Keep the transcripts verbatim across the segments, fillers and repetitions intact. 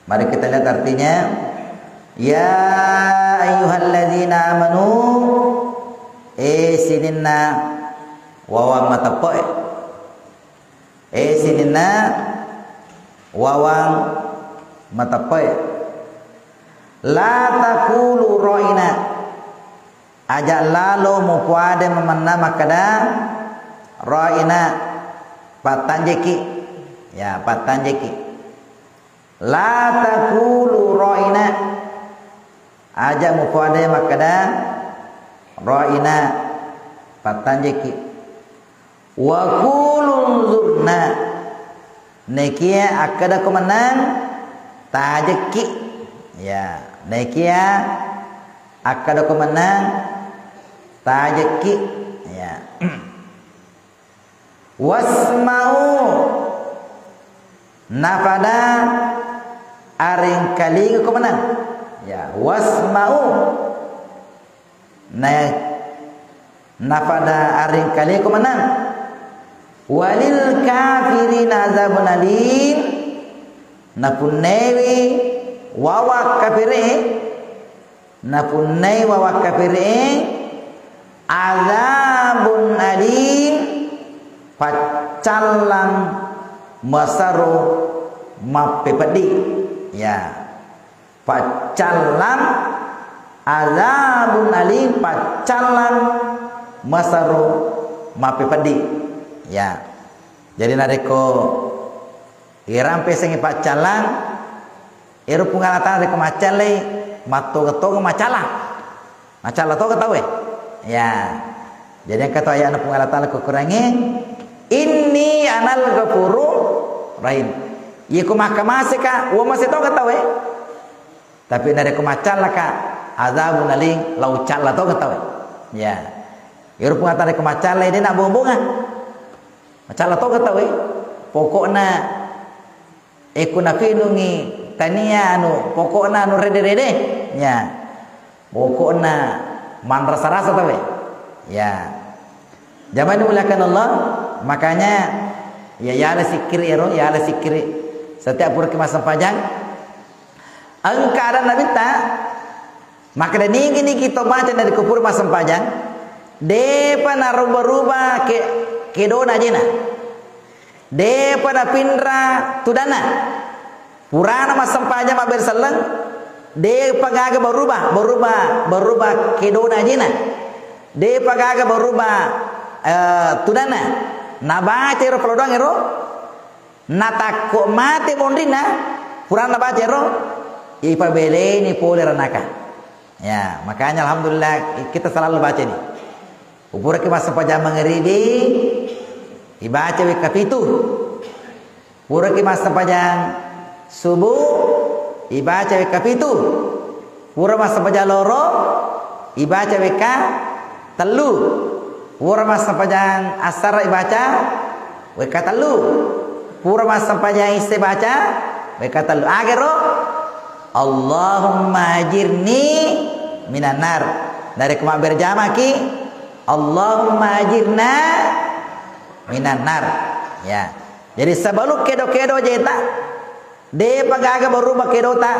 Mari kita lihat artinya. Ya ayyuhalladzina amanu, eh sininna wawang mateppe'e. Eh sininna wawang mateppe'e. La taqulu ra'ina. Aja lalo mupoade mamenna makkeda ra'ina, pattanjeki. Ya, pattanjeki. La taqulu ra'ina. Aja mupoade makkeda ra'ina, pattanjeki. Wa qulu unzurna. Nekia akkeda ko mennang tajekki. Ya, nekia akkeda ko mennang tajekki. Ya. Wasma'u. Napada arengkalinga ko mennang. Ya, wasma'u. Na, napada arengkalinga ko mennang. Walil kafirina azabun alim. Napunnaiwi wawang kapere, napunnai wawang kapere, azabun alim, paccallang masero mappepeddi. Ya. Paccallang, azabun alim, paccallang masero mappepeddi. Ya. Jadi narekko irampe sengi paccallang, ero Puang Allah Taala rekko maccallai, mattoga-toga maccallang. Macalla toga tauwe. Ya. Jadi engka to ayana Puang Allah Taala kukurangi, "Inni anal ghafuru rahim." Iya ku makkamase ka, wa mase toga tauwe. Tapi narekko macalla ka, azabun alim, lau calla toga tauwe. Ya. Iyaro Puang Allah Taala rekko macalla, de na bonga-bonga. Macalla toga tauwe. Pokokna Eko nafinungi tania anu, pokokna anu rede-rede. Ya. Pokokna manrasa-rasa tauwe. Ya. Jamaah dimuliakan Allah, makanya ya, yala sikkiri ero, yala sikkiri. Setiap puraki massempajang, engka ada Nabitta, makkeda nigi-nigi to baca dari kupur massempajang, depa naruba-ruba ke, kedona ajena. Depa napinra tudana. Purana massempajang mabbere selleng, depa gaga berubah, berubah, berubah kedona ajena. Depa gaga berubah, eh, tudana. Nabaca ero palodoang ero, natakko mate monrinna, purana nabaca ero, ipabeleni pole ranaka. Ya, makanya alhamdulillah kita selalu baca ini. Upuraki massempajang mangaribi, ibaca wekka pitu. Puraki massempajang subuh, ibaca wekka pitu. Pura massempajang loro, ibaca wekka tellu. Pura massempajang asar, ibaca wekka tellu. Pura massempajang isse, baca wekka tellu. Agero, Allahumma ajirni minan nar. Narekko mabbere jamaki, Allahumma ajirna minan nar. Ya. Jadi sebelum kedo-kedo jeta, depa gaga berubah kedota,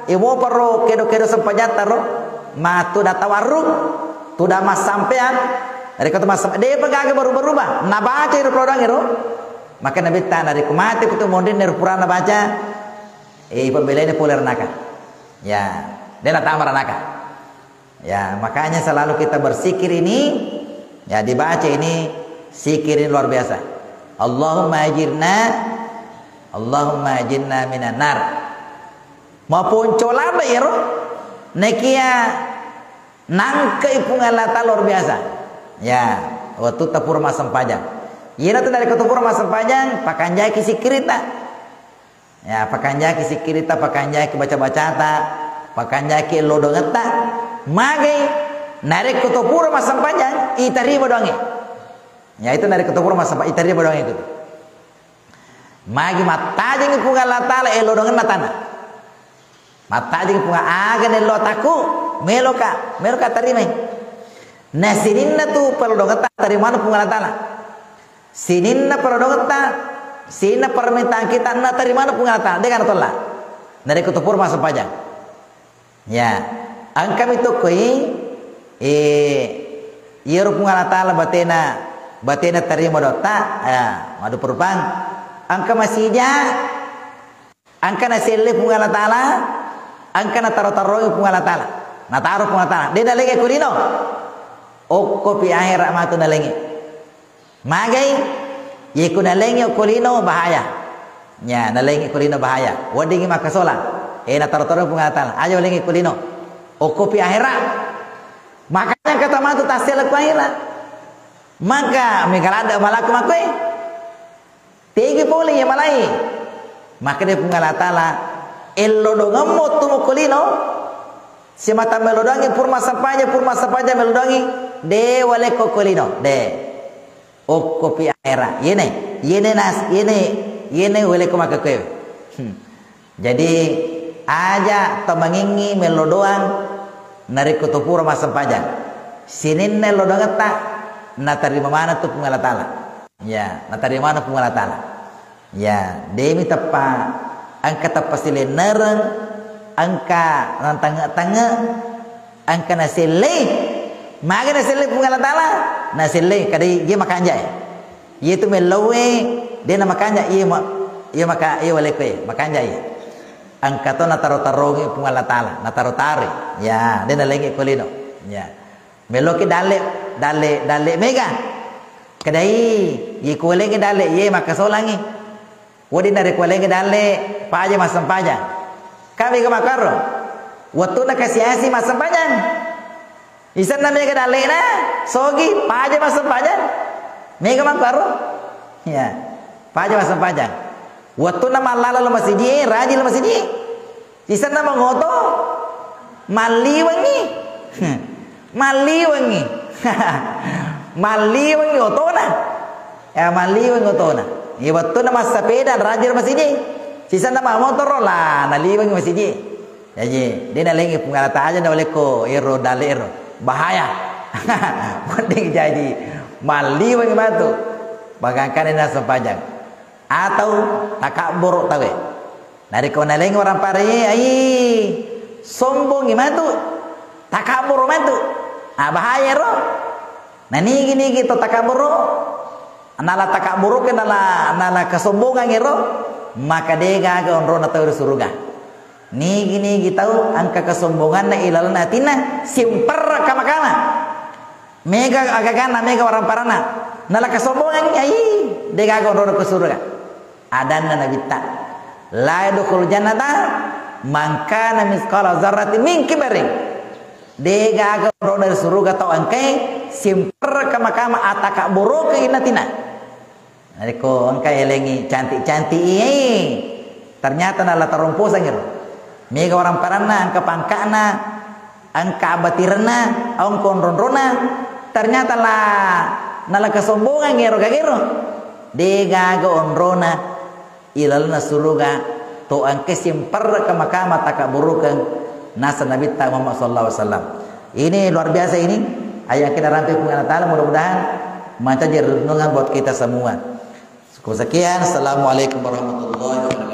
imo perro kedo-kedo sempajatta ro, matu data warung, tuda massampean, rekko tu massam-, depa gaga berubah-rubah, nabaca iro prodang iro, maka Nabitta narekko mate kutu mondin ero purana baca, eh, ipabeleni pole ranaka. Ya, de natama ranaka. Ya, makanya selalu kita berzikir ini, ya, dibaca ini, zikir ini luar biasa. Allahumma ajirna, Allahumma ajirna minan nar. Maponco laba iyaro, nekia nangkai Puang Allah Taala luar biasa. Ya, waktu tapura massempajang. Iyana tu dari kutupura massempajang, pakanjaki sikkirita. Ya, pakanjaki sikkirita, pakanjaki baca-bacata, pakanjaki lodongetta. Magai, narekko to pura massempajang, itarima doangnge. Ya, itu narekko to pura massempajang, itarima doangnge itu. Magi mattajeng Puang Allah Taala, eh, lodongenna tana. Mattajeng Puang, aga nello takku, meloka, meloka tarimai. Nah, sininna tu palodongetta tarimana Puang Allah Taala. Sininna parodongetta, sininna permintaan kita, natarimana Puang Allah Taala, de gaga natolla. Narekko to pura massempajang. Ya, engkami tokkoi, eh, iyaro Puang Allah Ta'ala batena, batena tarima dotta, ya, madupurupang. Engka masija, engka naselle Puang Allah Ta'ala, engka nataro-tarongi Puang Allah Ta'ala. Nataro Puang Allah Ta'ala. De' nalengngi ko lino. Okkopi ahera matu nalengngi. Magai, ye ku nalengngi okko lino bahaya. Ya, nalengngi okko lino bahaya. Weddingngi makkasolang. Eh, nataro-taro Puang Allah Ta'ala. Aja walengngi okko lino. Okkopi ahera. Makanya kata matu tassela ku ahera. Maka mega ladde malaku makkoi. Tegi pole iya malai. Makkeda Puang Allah Ta'ala, ello dongemmo tu mokko lino. Simata melo doangi pur massempajang, pur massempajang melo doangi. De' walekko okko lino. De'. Okkopi ahera. Yene, yene nas, yene, yene weleko makkekoe. Hmm. Jadi, aja tomangingngi mello doang narekko to pura massempajang. Sininna ello doangetta natarima maneng tu Puang Allah Ta'ala. Ya, natarima maneng Puang Allah Ta'ala. Ya, demi teppa, engka teppa silennereng, engka nantangnge-tangnge, engka nasellei. Maga nasellei Puang Allah Ta'ala? Nasellei, kadai je makanjai. Iye tu melloe, de' namakanja, iye ma-, iye maka-, iye walekkoe, makanja iye. Engka to nataro-tarongi Puang Allah Ta'ala, nataro-taroi. Ya, de' nalengngi ko lino. Ya. Meloki dalle, dalle, dalle mega. Kedai, iye ko walengngi dalle, iye makkasolangngi. Wedding narekko walengngi dalle, paja massempajang. Ka mega makkaro. Wettunna kasi-asi massempajang. Isenna mega dallena, sogi, paja massempajang. Mega makkaro. Ya. Paja massempajang. Wettunna mallala lo masiji, rajin lo masiji. Sisenna mangoto, malliwengngi. Malliwengngi. Malliwengngi otona. Ya, malliwengngi otona. Iya, wettunna massapeda, rajin masiji. Sisenna mammotoro, la, naliwengngi masiji. Jaji, de' nalengngi Puang Allah Ta'ala, aja nawalekko ero dalle ero. Bahaya. Mending jaji, malliwengngi matu. Bagangkana nassempajang. Atau takabboro tauwe. Narekko nalengngi orang pare, ai, sombongngi matu, takabboro matu. Ah, bahaya ro. Nanigi-nigi to takabboro, nala takabboroke, nala, nala kesombongangngi ro, maka de' gaga onrona tau ri suruga. Nigi-nigi tau engka kesombonganna ilalenna atinna, simperre kamakana. Mega agaganna, mega waramparanna. Nala kesombongangngi, ai, de' gaga onrona ko suruga. Adanna Nabitta, "La yadkhulul jannata man kana mitsqala dzarratin min kibarin." De' gaga onrona ri suruga tau engkae simperre kama-kama atakabboroke inatina. Narekko engka elengi cantik-cantik, iyai, ternyata nala taromposangngi ro. Mega waramparanna, engka pangka'na, engka abatirenna, engka onro-onrona, ternyata la, nala kesombongangngi ero gagero. De' gaga onrona ilalenna suruga to engka simperre kama-kama takabburukeng naseng Nabitta Muhammad sallallahu alaihi wasallam. Ini luar biasa ini, ayat kita rampe Puang Allah Ta'ala, mudah-mudahan menjadi renungan buat kita semua. Cukup sekian. Assalamualaikum warahmatullahi wabarakatuh.